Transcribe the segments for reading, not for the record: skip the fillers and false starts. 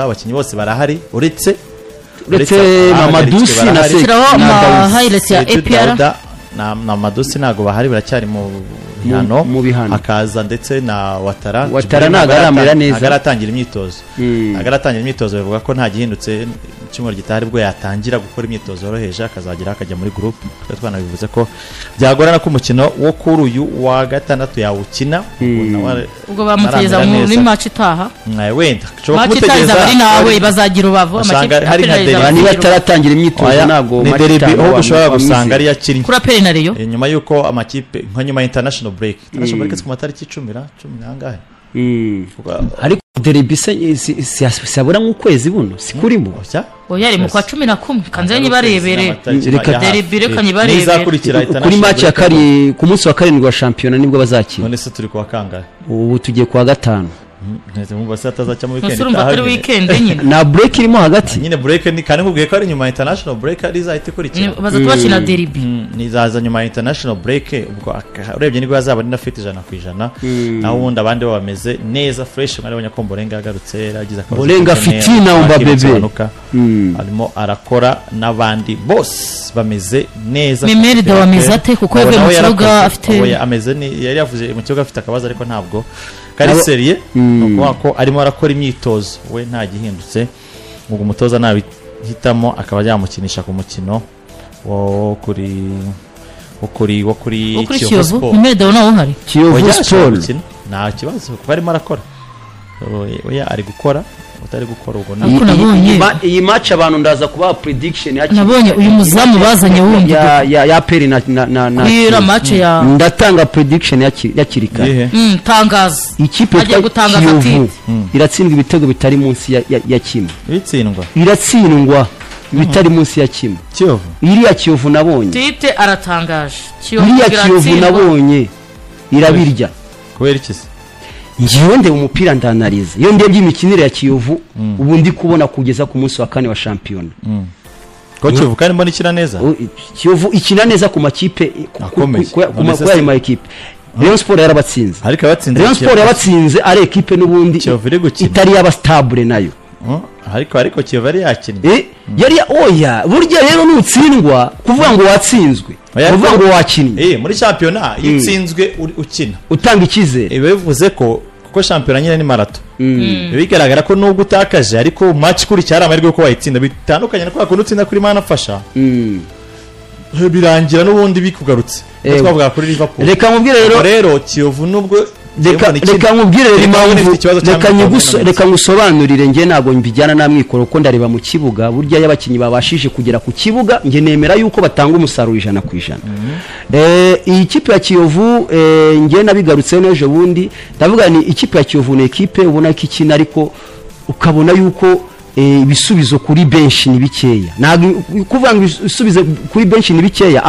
Abakinnyi bose barahari uretse Mamadou Sy na Shyiraho ama highlights ya APR. Na Mamadou Sy ntabwo bahari, baracyari mu bihano, Mu bihano. Hakaza ndetse na Watara. Watara ntabwo aramera neza. Ntabwo aratangira imyitozo. Ntabwo aratangira imyitozo, bivuga ko nta gihindutse icyumweru gitaha aribwo yatangira gukora imyitozo yoroheje, akazagera akajya muri group. Twari twanabivuze ko byagorana ko umukino wo kuri uyu wa gatandatu yawukina. Ubwo bamutegereza Aramera muri neza. match itaha. Wenda ushobora Match itaha kumutegereza izaba ari nawe bazagira ubavu. Usanga Amakipe hari nka APR derby. izaba Niba azagira urubavu. ataratangira imyitozo Oya, ntabwo ni match derby itaha ahubwo ushobora wamwizera. gusanga ari yakinnye Kuri APR na Rayon. Nyuma y'uko amakipe nka nyuma ya international break, international break si ku matariki 10 ra 10 n'angahe? Ariko derby se siyabura nk'ukwezi buno sikurimo. Oya. Oya, ari mu kwa 11 kanze nyibarebere. Reka- Derby reka nyibarebere. Nizakurikira Kuri international match ya break. kari ku munsi wa karindwi wa shampiyona nibwo bazakina. None se turi kuwa kangahe? Ubu tugiye kuwa gatanu. Nteze mwumva se atazacya mu weekend Ntusure urumva itaha atari nyine. weekend nyine. Nta break irimo hagati. Nyine break ni kandi nkubwiye ko ari nyuma ya international break ari izahita ikurikira. Baza tubakina derby. Nizaza nyuma ya international break, ubwo urebye nibwo yazaba ari na fit 100%. Naho ubundi abandi bo bameze neza fresh, mwari ko Mborenga yagarutse, yaragize akabazo Mborenga k'imvune, fitina, Hakim umba bebe. Kiwanuka arimo arakora n'abandi bose bameze neza. Memeri Dawa ameze ate? Kuko yavuye mu Nawe kibuga yarakoze. Oya, ameze ni yari yavuze mu kibuga afite akabazo, ariko ntabwo kari sérieux. Ni ukuvuga ko arimo arakora imyitozo, we nta gihindutse. Ubwo umutoza nabihitamo akaba yamukinisha ku mukino wo kuri Wo kuri Kiyovu Kiyovu. Sport. Memeri Dawa nawe uhari. Kiyovu Oya, ashobora Sport. gukina. Nta kibazo kuko arimo arakora. Oya, ari gukora, utari gukora ubwo Ariko nabonye- Iyi match abantu ndaza kubaha prediction hakiri Nabonye uyu muzamu bazanye wundi ya APR na kuri iriya match ya Ndatanga prediction hakiri kare. Iyihe? Tangaza. Ikipe Agiye yitwa gutangaza Kiyovu ati iratsindwa ibitego bitari munsi ya kimwe. Ibitsindwa? Iratsindwa bitari munsi ya kimwe. Kiyovu? Iriya Kiyovu nabonye, Tite aratangaje. Kiyovu iriya Kiyovu iratsindwa. nabonye irabirya. Kubera iki se? Ngewe ndeba umupira, ndanariza. Iyo ndebye imikinire ya Kiyovu ubu ndi kubona kugeza ku munsi wa kane wa shampiyona, Ko Kiyovu kandi mbona ikina neza? Kiyovu ikina neza ku makipe Akomeye. None se kuri ayo ma ekipe. Rayon Sport yarabatsinze. Ariko abatsinze Rayon Sport yabatsinze ari ekipe n'ubundi Kiyovu iri gukina. itari yaba stable nayo. Ariko Kiyovu yari yakinnye. Yari oya, burya rero nutsindwa kuvuga ngo watsinzwe, Oya, kuvuga ngo wakinnye. Muri shampiyona iyo utsinzwe ukina, utanga icyizere. Biba bivuze ko, kuko shampiyona nyine ni marathon, biba bigaragara ko nubwo utakaje ariko match ikurikira hari amahirwe yuko wayitsinda, bitandukanye na kwa kundi utsinda kuri mana afasha, birangira n'ubundi bikugarutse. Twavuga kuri Liverpool. Reka nkubwire rero. Ubwo rero Kiyovu nubwo Reka reka nkubwire rero Reka impamvu. ifite ikibazo Reka cy'amikoro nyiguso, reka ngusobanurire. Njye ntabwo mbijyana n'amikoro kuko ndareba mu kibuga. Burya iyo abakinnyi babashije kugera ku kibuga, njye nemera yuko batanga umusaruro 100%. Iyi kipe ya Kiyovu, njye nabigarutseho n'ejo bundi, ndavuga ni ikipe ya Kiyovu ni ekipe ubona ko ikina, ariko ukabona yuko ibisubizo kuri benshi ni bikeya. Ntabwo kuvuga ngo ibisubizo kuri benshi ni bikeya,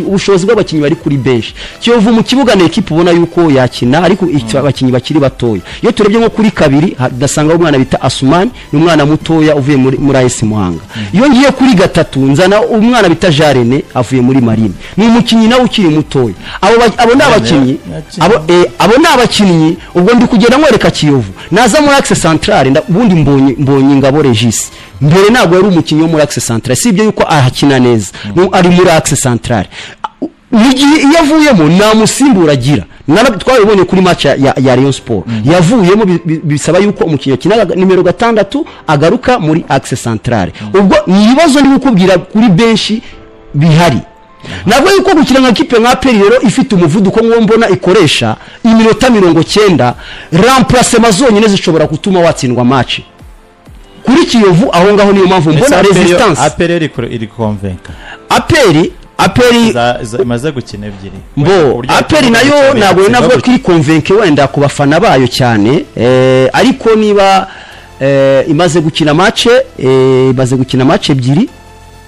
ubushobozi bw'abakinnyi bari kuri benshi. Kiyovu mu kibuga ni ekipe ubona yuko yakina, ariko abakinnyi bakiri batoya. Iyo turebye nko kuri kabiri ndasangaho umwana bita Asumani, ni umwana mutoya uvuye muri AS Muhanga. Iyo ngiye kuri gatatu nzana umwana bita Jarene avuye muri Marine, ni umukinnyi nawe ukiri mutoya. Abo ni abakinnyi Yakinnye. abo ni abakinnyi. Ubwo ndi kugenda nkwereka Kiyovu. Naza muri axe centrale, ubundi mbonye Ngabo Regis. Mbere ntabwo yari umukinnyi wo muri axe centrale, sibyo yuko ahakina neza. Ari muri axe centrale igihe iyo avuyemo nta musimbura agira. Twabibonye kuri match ya Rayon Sport, yavuyemo bisaba yuko umukinnyi akina nimero 6 agaruka muri axe centrale. Ubwo ni ibibazo ndi kukubwira kuri benshi bihari. Ntabwo yuko gukina nka kipe nka APR rero ifite umuvuduko nk'uwo mbona ikoresha iminota 90, remplacement zonyine zishobora gutuma watsindwa match kuri Kiyovu aho ngaho. Niyo mpamvu mbona resistance. APR iri convaincre? APR Imaze gukina ebyiri. Mbo Uburyo APR yakina nayo gukina ntabwo yatsinda navuga ko gutya. iri convaincre wenda ku bafana bayo cyane, ariko niba imaze gukina match, imaze gukina match ebyiri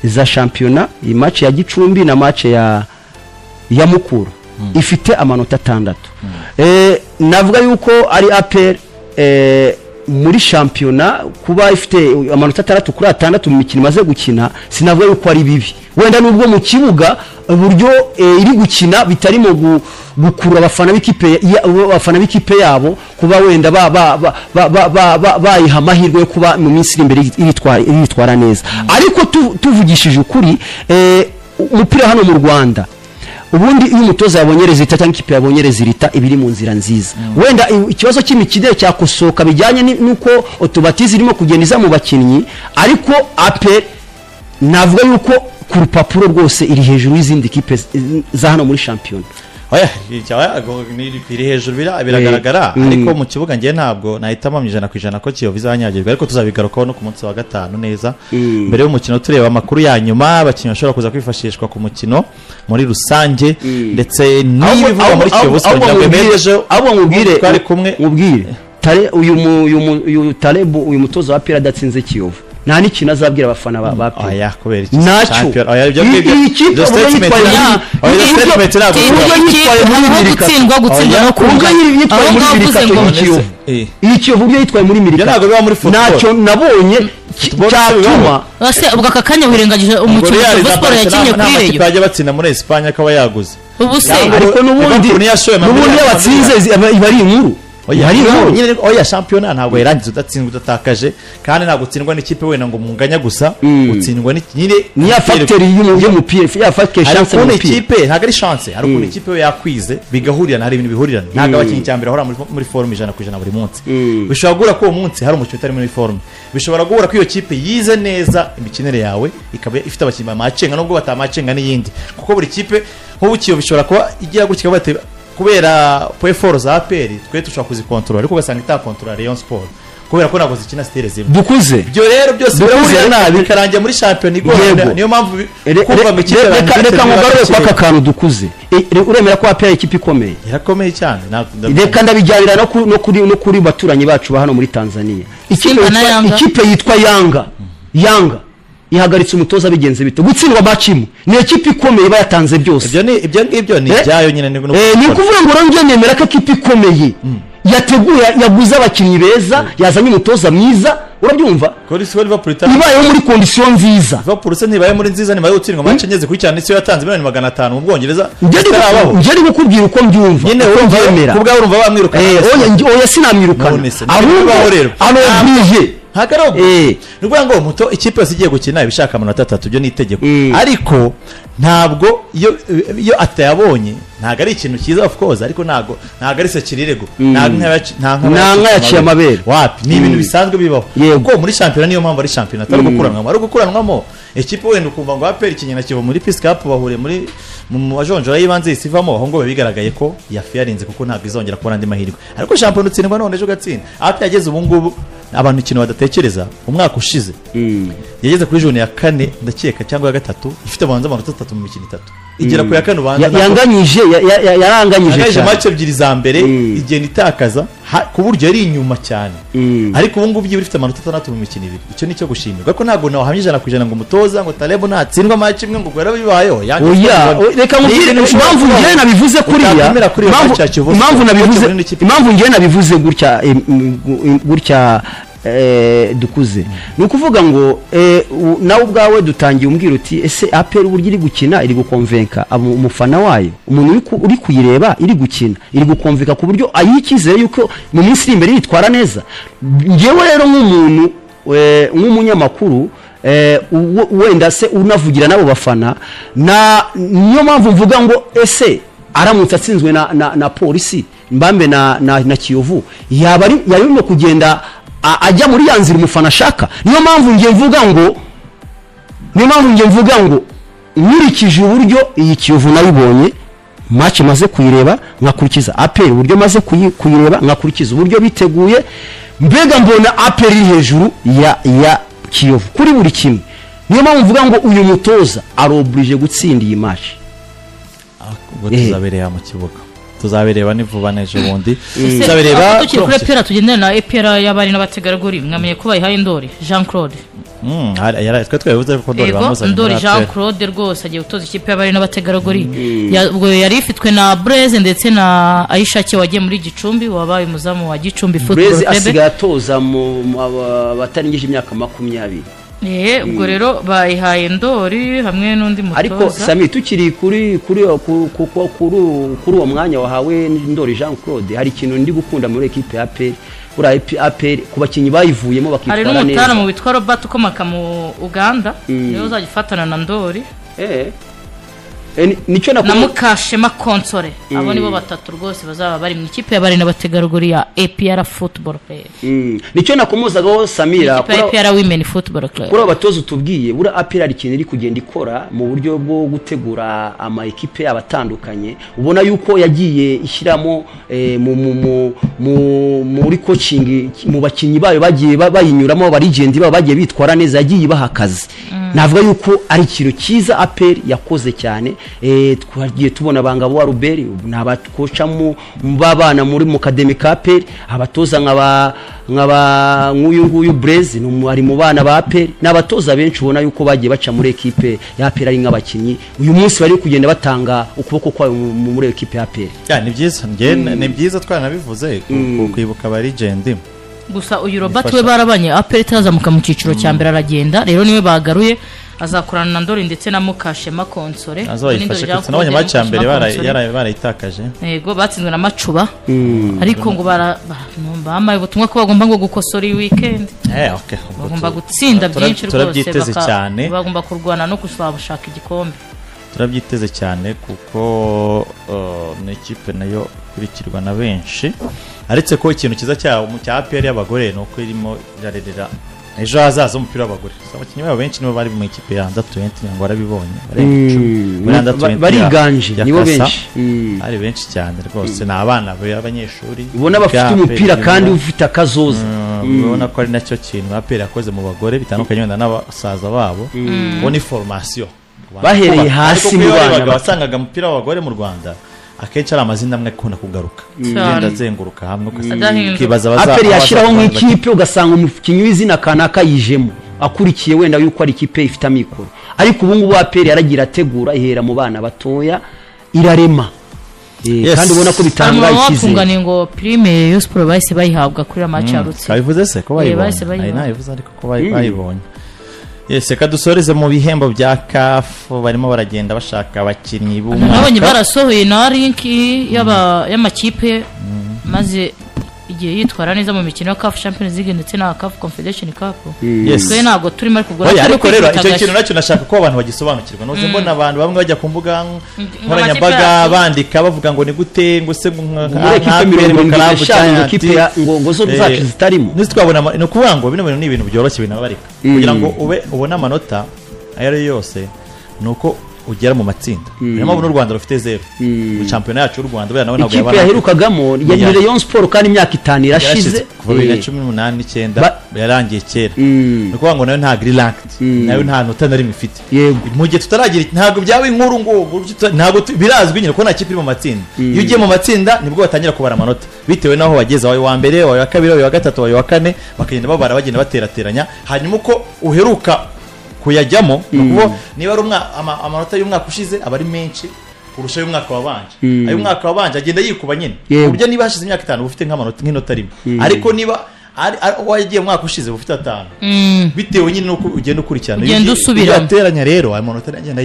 za shampiyona, iyi match ya Gicumbi na match ya Mukura, ifite amanota 6. Navuga yuko ari APR muri shampiyona kuba ifite amanota 6 kuri 6 mu mikino imaze gukina, sinavuga yuko ari bibi wenda nubwo mu kibuga. uburyo iri gukina bitarimo gukurura abafana b'ikipe, abafana b'ikipe yabo kuba wenda bayiha amahirwe yo kuba mu minsi iri imbere iritwara neza. Ariko tuvugishije ukuri, umupira hano mu Rwanda ubundi iyo umutoza yabonye résultat cyangwa ikipe yabonye résultat iba iri mu nzira nziza. Wenda ikibazo cy'imikinire cyakosoka bijyanye n'uko automatisme irimo kugenda iza mu bakinnyi, ariko APR navuga yuko ku rupapuro rwose iri hejuru y'izindi kipe za hano muri shampiyona. Oya, iri hejuru biragaragara, ariko mu kibuga ngiye ntabwo nahitamo 100% ko Kiyovu izanyagirwa, ariko tuzabigarukaho no ku munsi wa gatanu neza mbere y'umukino, tureba amakuru ya nyuma, abakinnyi bashobora kuza kwifashishwa ku mukino muri rusange, ndetse n'ibivugwa muri Kiyovu Sport. Ahubwo nkubwire, twari kumwe, nkubwire Tare uyu uyu Taleb, uyu mutoza wa APR, adatsinze Kiyovu nta n'ikintu azabwira abafana ba APR. Oya, kubera iki? Ntacyo. Oya, ibyo ngibyo, Iyi kipe ibyo uburyo statement yitwaye oya, ibyo statement ntabwo uburyo bibaho. yitwaye muri Aho bibiri gutsindwa, gutsindwa no uburyo kunganya, yitwaye aho muri ngaho bibiri uvuze katu ngo iyi Kiyovu, iyi Kiyovu uburyo yitwaye muri Ibyo mirikatu ntabwo biba muri football. Ntacyo nabonye Football cyatuma. Ese ubwo aka kanya wirengagije umukino Real Kiyovu na Sport Barcelona yakinnye nta kuri makipe Rayon? yajya batsinda muri Espagne akaba yaguze. Ubu se Ariko n'ubundi Liverpool ntiyashoye n'ubundi iyo batsinze iba ari inkuru. Oya, Iba ari inkuru. nyine, oya, shampiyona ntabwo yarangiza udatsinzwe, udatakaje, kandi ntabwo utsindwa n'ikipe wenda ngo munganya gusa, utsindwa nyine Ni ya facteur y'umupira, ya facteur Hari chance mu ukuntu mupira. ikipe ntabwo ari chance, hari ukuntu ikipe we yakwize bigahurirana, hari ibintu bihurirana. Ntabwo abakinnyi cya mbere bahora muri forme 100% buri munsi. Bishobora guhura ko uwo munsi hari umukino utari muri forme, bishobora guhura ko iyo kipe yize neza imikinire yawe, ikaba ifite abakinnyi bamacenga nubwo batamacenga n'iyindi, kuko buri kipe nk'ubu Kiyovu ishobora kuba igira gutya ikavuga ati kubera point fort za APR twe dushobora kuzikontorora, ariko ugasanga itakontorora Rayon Sport kubera ko ntabwo zikina style zimwe. Dukuze. Ibyo rero byose Dukuze. birahurira bikarangira muri shampiyona igorana. Yego. Niyo mpamvu kumva ngo ikipe Reka nkugarure kwa aka kantu dukuze. Uremera ko APR ikipe ikomeye? Irakomeye cyane. Reka ndabijyanira no kuri baturanyi bacu ba hano muri Tanzania, ikipe Simba na Yanga. Ikipe yitwa Yanga, Yanga ihagaritse umutoza bigenze bite? Gutsindwa match imwe, ni ikipe ikomeye iba yatanze byose. Ibyo ni ibyo ngibyo ni Eh? ibyayo nyine, ni Ni ukuvuga ngo rero njye nemera ko ikipe ikomeye yateguye, yaguze abakinnyi beza, yazanye umutoza mwiza, urabyumva, kuri si Liverpool ibayeho muri condition nziza. Liverpool se ntibaye muri nziza? Ntibaye gutsindwa match enye zikurikirana, isi yatanze miliyoni 500 mu Bwongereza Njye zitarabaho. Njye ndi kukubwira uko mbyumva, Nyine uko urumva mbyemera. ku bwawe urumva bamwirukana? Oya, sinamwirukana. None se, Ahubwo ntibibaho rero. aroblige. Ntabwo ari ubwo. Ni ukuvuga ngo muto ikipe yose igiye gukina iba ishaka amanota atatu, ibyo ni itegeko. Ariko ntabwo iyo atayabonye ntabwo ari ikintu cyiza, of course, ariko ntabwo ari sacrilège, ntabwo nta nka Nta nka yaciye amabere. Wapi, ni ibintu bisanzwe bibaho. Yego. Kuko muri shampiyona niyo mpamvu ari shampiyona, atari gukuranwamo, ari gukuranwamo ikipe wenda ukumva ngo APR ikinnye na Kiyovu muri Peace Cup, bahuriye muri mu majonjora y'ibanze isivamo, aho ngo biba bigaragaye ko yafiyarinze kuko ntabwo izongera kubona andi mahirwe. Ariko shampiyona utsindwa none ejo ugatsinda. APR yageze ubu ngubu abantu ikintu badatekereza, umwaka ushize yageze kuri journée ya kane ndakeka cyangwa ya gatatu, ifite abanza amanota atatu mu mikino itatu, igera ku ya kane ubanza Yanganyije, yaranganyije yanganyije cyane. Match ebyiri za mbere igenda itakaza ku buryo yari inyuma cyane. Ariko ubu ngubu byibura ifite amanota atandatu mu mikino ibiri, icyo ni icyo gushimirwa. Ariko ntabwo nawahamya 100% ngo umutoza ngo Taleb natsindwa match imwe ngo ubwo yarabibayeho. Oya, reka nkubwire impamvu njyewe nabivuze kuriya. Utakwemera kuri iyo match ya Kiyovu Impamvu Sport, nabivuze Kiyovu ni ikipe impamvu njyewe nabivuze gutya, gutya, dukuze, ni ukuvuga ngo nawe ubwawe dutangiye umbwira uti ese APR uburyo iri gukina iri gukonvenka umufana wayo, umuntu uri kuyireba iri gukina, iri gukonvenka ku buryo ayiha icyizere yuko mu minsi iri imbere yitwara neza. Njyewe rero nk'umuntu, nk'umunyamakuru, wenda se unavugira n'abo bafana, na niyo mpamvu mvuga ngo ese aramutse atsinzwe na Polisi mbambe na Kiyovu, yaba ari yari arimo kugenda ajya muri ya nzira umufana ashaka. Niyo mpamvu njye mvuga ngo nkurikije uburyo iyi Kiyovu nayibonye, match maze kuyireba, nkakurikiza APR uburyo maze kuyireba, nkakurikiza uburyo biteguye, mbega mbona APR iri hejuru ya Kiyovu kuri buri kimwe. Niyo mpamvu mvuga ngo uyu mutoza aroblige gutsinda iyi match. Ubwo tuzabireba mu kibuga, tuzabireba ni vuba n'ejo bundi Ese, tuzabireba. aho tukiri kuri APR, tugendane na APR y'abari n'abategarugori, mwamenye ko bayihaye Ndori Jean Claude? Twe twabivuze ko Ndori Yego. bamuzanye Ndori muri Jean APR. Claude rwose agiye gutoza ikipe y'abari n'abategarugori. Ubwo yari ifitwe na Blaise ndetse na Aishake wagiye muri Gicumbi, wabaye umuzamu wa Gicumbi Football Blaise Club. asigaye atoza mu batarengeje imyaka 20. Ubwo rero bayihaye Ndori hamwe n'undi mutoza. Ariko Sami, tukiri kuri kuri kuri uwo mwanya wahawe Ndori Jean Claude, hari ikintu ndi gukunda muri ekipe ya APR. Buriya APR ku bakinnyi bayivuyemo bakitwara neza. Hari n'umutaramu witwa Robert ukomoka mu Uganda, niwe uzajya ufatana na Ndori. Nicyo na Mukashema Konsore. Abo nibo batatu rwose bazaba bari mu ikipe y'abari n'abategarugori ya APR Football Club. Nicyo nakomozagaho Samira, APR Women Football Club. Kuri abatoza utubwiye, bura APR ari ikintu iri kugenda ikora mu buryo bwo gutegura ama ekipe abatandukanye, ubona yuko yagiye ishyiramo muri coaching mu bakinnyi bayo bagiye bayinyuramo, barigendi babo bagiye bitwara neza, yagiye ibaha akazi. Navuga yuko ari ikintu cyiza APR yakoze cyane. Twagiye tubona Bangabo wa Robert n'abakoca mu babana muri mu academy ka APR, abatoza nkaba nk'uyu nguyu Blaise ari mu bana ba APR, n'abatoza benshi ubona yuko bagiye baca muri ekipe ya APR ari nk'abakinnyi. Uyu munsi bari kugenda batanga ukuboko kwayo muri ekipe ya APR. Ni byiza, ni byiza twaranabivuze kwibuka aba legend. Gusa uyu Robert we barabanye APR itazamuka mu cyiciro cya mbere aragenda, rero niwe bagaruye azakorana na Ndori ndetse na Mukashema Konsore. Nabonye match ya mbere barayitakaje. Yego, batsinzwe na Macuba. Ariko ngo bamaye ubutumwa ko bagomba ngo gukosora iyi weekend. Okay. Bagomba gutsinda byinshi rwose, bagomba kurwana no gushaka igikombe. Turabyiteze cyane kuko ni ikipe nayo ikurikirwa na benshi. Aretse ko ikintu cyiza cya APR y'abagore ni uko irimo irarerera ejo hazaza umupira w'abagore. Abakinnyi babo benshi nibo bari mu ikipe ya Under 20, ngo barabibonye bariganje, nibo benshi ari benshi cyane rwose. Ni abana b'abanyeshuri ubona bafite umupira kandi ufite akazoza. Ubona ko ari nacyo kintu APR yakoze mu bagore bitandukanye wenda n'abasaza babo. Ubona formation bahereye hasi mu bana, wasangaga umupira w'abagore mu Rwanda akenshi ari amazina amwe akunda kugaruka, ugenda azenguruka hamwe ukibaza APR yashyiraho nk'ikipe ugasanga umukinnyi w'izina kanaka yijemo akurikiye wenda yuko ari ikipe ifite amikoro, ariko ubu ngubu APR yaragira ategura ihera mu bana batoya irarema. Kandi ubona ko bitanga icyizere. Ngo prime yo Sport bahise bayihabwa kuri match ya Rutsi. Kabivuze se ko bayibonye? Nayivuze ariko ko bayibonye. Reka dusoreze mu bihembo bya CAF, barimo baragenda bashaka abakinnyi b'umwaka. Nabonye barasohoye na linki y'amakipe maze igihe yitwara neza mu mikino ya CAF Champions League ndetse na CAF Confederation Cup. Twe ntabwo turimo ariko ubwo. Ariko rero icyo kintu nacyo nashaka ko abantu bagisobanukirwa. Noze mbona abantu bamwe bajya ku mbuga nkoranyambaga bandika bavuga ngo ni gute ngo se nka ngo zo zacu zitarimo. Twabona ni ukuvuga ngo bino bintu ni ibintu byoroshye binabarika. Kugira ngo ube ubone amanota ayo ari yose nuko ugera mu matsinda. Niyo mpamvu n'u Rwanda rufite 0. Mu shampiyona yacu y'u Rwanda buriya nawe ntabwo yabana. Ikipe yaherukagamo ya Rayon Sport kandi imyaka 5 irashize kuva 2018 9 yarangiye kera. Ni ukuvuga ngo nayo nta green ranked, nayo nta nota na rimwe ifite. Mu gihe tutaragira ntabwo byaba inkuru ngo ntabwo birazwi nyine ko nta kipe iri mu matsinda. Iyo ugiye mu matsinda nibwo batangira kubara amanota bitewe naho wageze, wawe wa mbere, wawe wa kabiri, wawe wa gatatu, wawe wa kane, bakagenda babara bagenda baterateranya, hanyuma uko uheruka kuyajyamo nukuvuga niba ari amanota y'umwaka ushize aba ari menshi kurusha y'umwaka wabanje. Ayo mwaka wabanje agenda yikuba nyine, uburyo niba hashize imyaka 5 ufite nk'amanota nk'inota rimwe, ariko niba wagiye umwaka ushize ufite 5 bitewe nyine nuko ugenda ukurikirana ugenda usubiramo uteranya, rero ayo manota agenda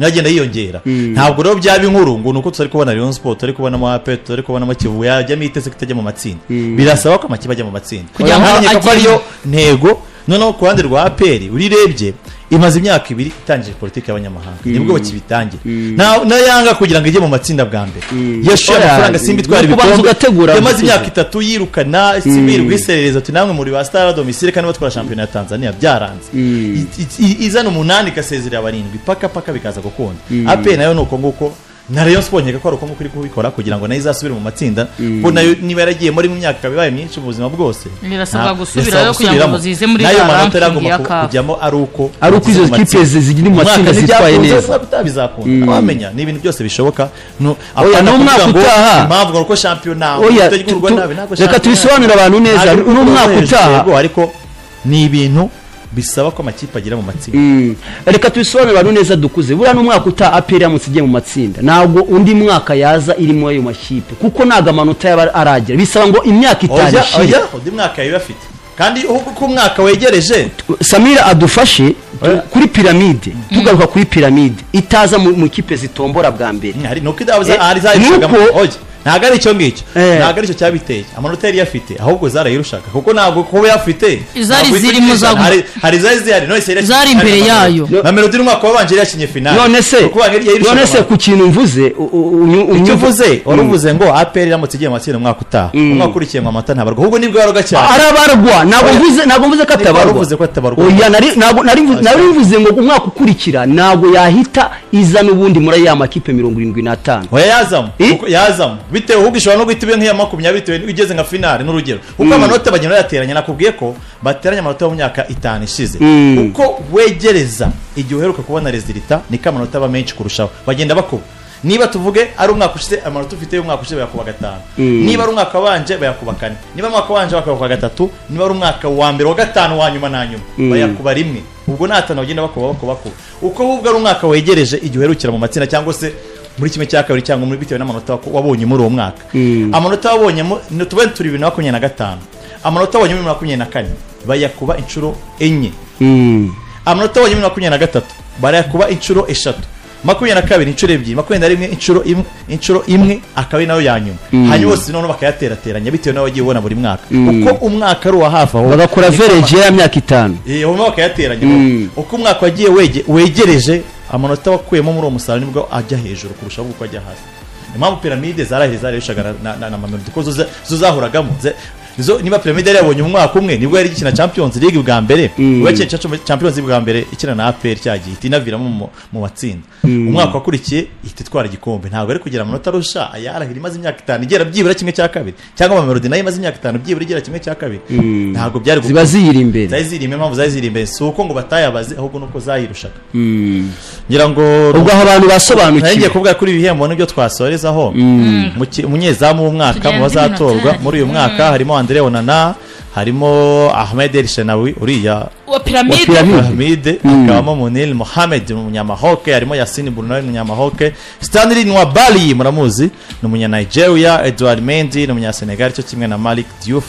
agenda yiyongera. Ntabwo rero byaba inkuru ngo nuko tutari kubona Rayon Sport, tutari kubonamo APR, tutari kubonamo Kivu yajyamo itese kutajya mu matsinda. Birasaba ko amakipe ajya mu matsinda kugira ngo ko ariyo ntego. Noneho ku ruhande rwa APR urirebye imaze imyaka 2 itangije politiki y'abanyamahanga, nibwo bakibitangira. Na Yanga kugira ngo ijye mu matsinda bwa mbere yashoye amafaranga Simba itwara ibikombe, yamaze imyaka 3 yirukana Simba irwiserereza ati namwe muri ba Star Domicile kandi batwara shampiyona ya Tanzania byaranze. Izana 8 ikasezerera 7 paka paka bikaza gukunda. APR nayo nuko nguko na Rayon Sport nkeka ko ari uko nguko iri kubikora kugira ngo nayo izasubire mu matsinda, kuko nayo niba yaragiye muri mu myaka bibaye myinshi mu buzima bwose birasabwa gusubirayo kugira ngo zize muri nayo manota yaragomba kujyamo ari uko izo kipe ziri mu matsinda zitwaye neza bizakunda. Wamenya ni ibintu byose bishoboka. Oya n'umwaka utaha impamvu ngo shampiyona itegurwa nabi ntabwo reka tubisobanurire abantu neza n'umwaka utaha, ariko ni ibintu bisaba ko amakipe agera mu matsinda. Reka tubisobanurire abantu neza dukuze. Buriya n'umwaka utaha APR yamutse igiye mu matsinda, ntabwo undi mwaka yaza irimo ayo makipe kuko ntabwo amanota yaba aragera, bisaba ngo imyaka 5 ishire. Undi mwaka yaba afite Kandi uko umwaka wegereje Samira adufashe kuri piramide, tugaruka kuri piramide itaza mu kipe zitombora bwa mbere. Hari nuko idabuza ari zayishagamo. Ntago ari icyo ngicyo, ntago ari cyo cyabiteye. Amanota yari yafite ahubwo zarayirushaga, kuko ntabwo kuba yafite zari zirimo za hari zari zihari, none se zari imbere yayo. Na Melody umwaka wabanje yari yakinye finale. None se ku kintu mvuze, icyo uvuze waruvuze ngo APR iramutse igiye amatsinda umwaka utaha, umwaka ukurikiye ngo amata ntabarwa, ahubwo nibwo yaroga cyane arabarwa. Ntabwo mvuze ko atabarwa, uvuze ko atabarwa. Oya, nari mvuze ngo umwaka ukurikira ntabwo yahita iza n'ubundi muri ya makipe 75. Oya, yazamo bitewe ahubwo ishobora no guhita ibe nk'iya 20 bitewe ugeze nka finale n'urugero, kuko amanota bagenda bayateranya. Nakubwiye ko bateranya amanota mu myaka 5 ishize. Uko wegereza igihe uheruka kubona resulta niko amanota aba menshi kurushaho, bagenda bakuba. Niba tuvuge ari umwaka ushize amanota ufite y'umwaka ushize bayakuba 5, niba ari umwaka wabanje bayakuba 4, niba umwaka wabanje bakayakuba 3, niba ari umwaka wa mbere wa 5 wa nyuma na nyuma bayakuba 1. Ubwo na 5 bagenda bakuba. Uko ahubwo ari umwaka wegereje igihe uherukira mu matsinda cyangwa se muri kimwe cya kabiri cyangwa muri bitewe n'amanota wabonye muri uwo mwaka. Amanota wabonye tube turi 2025, amanota wabonye muri 2024 bayakuba inshuro 4. Amanota wabonye muri 2023 barayakuba inshuro 3, 22 inshuro 2, 21 inshuro 1 akaba nayo ya nyuma. Hanyuma bose none bakayaterateranya bitewe n'aho wagiye ubona buri mwaka. Uko umwaka ari uwa hafi aho bagakora average ya myaka 5, hanyuma bakayateranya. Uko umwaka wagiye wegereje amanota wakuyemo muri uwo musaruro nibwo ajya hejuru kurusha uko ajya hasi. Impamvu piramide zaraheze zarayishaga na Mamelodi ko zo zahoragamo. Niba piramide yari yabonye umwaka umwe nibwo yari ikina Champions League bwa mbere, ubwo Champions League bwa mbere ikina na APR cyagiye itinaviramo mu matsinda. Umwaka wakurikiye ihita itwara igikombe, ntabwo ari kugira amanota arusha ayarahira imaze imyaka 5 igera byibura kimwe cya kabiri, cyangwa Mamelodi nayo imaze imyaka 5 byibura igera kimwe cya kabiri. Ntabwo byari ziba ziyiri imbere, zari ziri imbere. Impamvu zari ziri imbere si uko ngo batayabaze, ahubwo nuko zayirushaga. Ngira ngo ubwo aho abantu basobanukiwe ngiye kuvuga kuri ibihembo n'ibyo twasorezaho. Umunyezamu w'umwaka mu bazatorwa muri uyu mwaka harimo Andre Onana, harimo Ahmed El Shenawi uriya wa Piramide, hakabamo Munir Mohamed umunyamahoke, harimo Yassine Bruno umunyamahoke, Stanley Nwabali muramuzi ni umunya Nigeria, Edouard Mendy ni umunya Senegal cyo kimwe na Malik Diouf,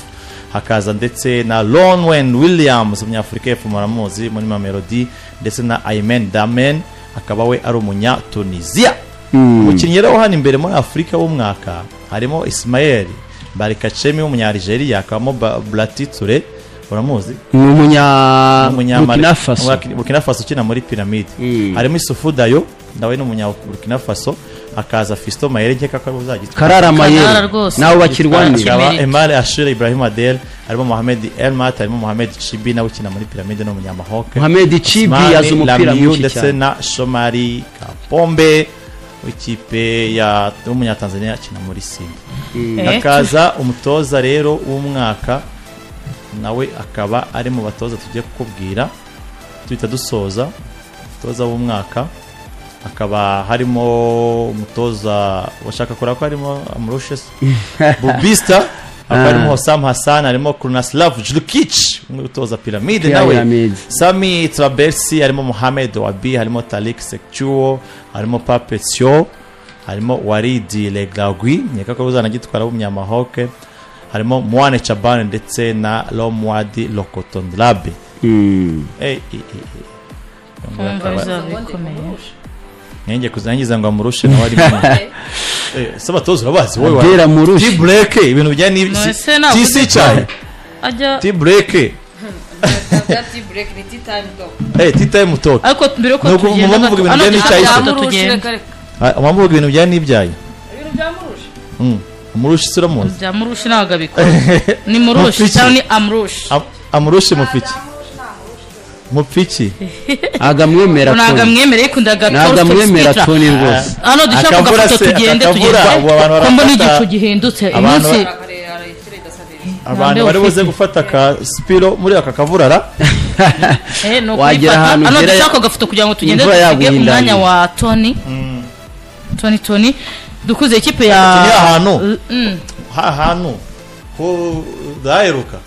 hakaza ndetse na Lonwen Williams umunyafurika y'Epfo muramuzi muri Mamelodi, ndetse na Aymen Damen akaba we ari umunya Tunisia. Umukinnyi rero hano imbere muri Afurika w'umwaka harimo Ismael Barikachemi w'umunya Algeria, akabamo Blati Touré uramuzi ni umunya Burkina Faso, Burkina Faso ukina muri Piramide. Harimo Isufu Dayo nawe ni umunya Burkina Faso, hakaza Fiston Mayele nkeka ko uzagitwa Karara Mayele nawe bakirwanira, Emale Ashura Ibrahim Adel, harimo Mohamed Elmat, harimo Mohamed Chibi nawe ukina muri Piramide no umunyamahoke. Mohamed Chibi yazi umupira mwinshi cyane, ndetse na Shomari Kapombe w'ikipe ya w'umunyatanzania akina muri Simba. Hakaza umutoza rero w'umwaka nawe akaba ari mu batoza tugiye kukubwira tuhita dusoza. Umutoza w'umwaka akaba harimo umutoza washaka kora ko harimo Amrushes Bubista, akaba harimo Hossam Hassan, harimo Krunoslav Jlukic umutoza Piramide nawe, Sami Trabelsi, harimo Mohamed Wabi, harimo Talik Sekchuo, harimo Pape Sio, harimo Waridi Leglagui nkeka ko uzanagitwara w'umunyamahoke, harimo Mwane Chabane ndetse na Lomwadi Lokotondlabe. Nenge kuzangiza ngo amurushe nawe ari saba tozo urabazi wowe wa ti break ibintu bijya ni TC cyane ajya ti break ti break ni tea time talk tea time talk. Ariko mbere ko tugenda muvuga ibintu bijya n'ibyayi ibintu bya murushe amurushe sura muzi bya murushe ntabwo abikora ni murushe cyangwa ni amurushe amurushe mufiki mupfiki agamwemera Tony agamwemera yikundaga agamwemera Tony rwose hano dushaka kugafoto tugende ko mbona igicu gihindutse iminsi abantu bari buze gufata ka spiro muri aka kavurara wagera ahantu hano dushaka gafoto kugira ngo tugende tugende umwanya wa Tony Tony dukuze ikipe ya ahantu ahantu ko daheruka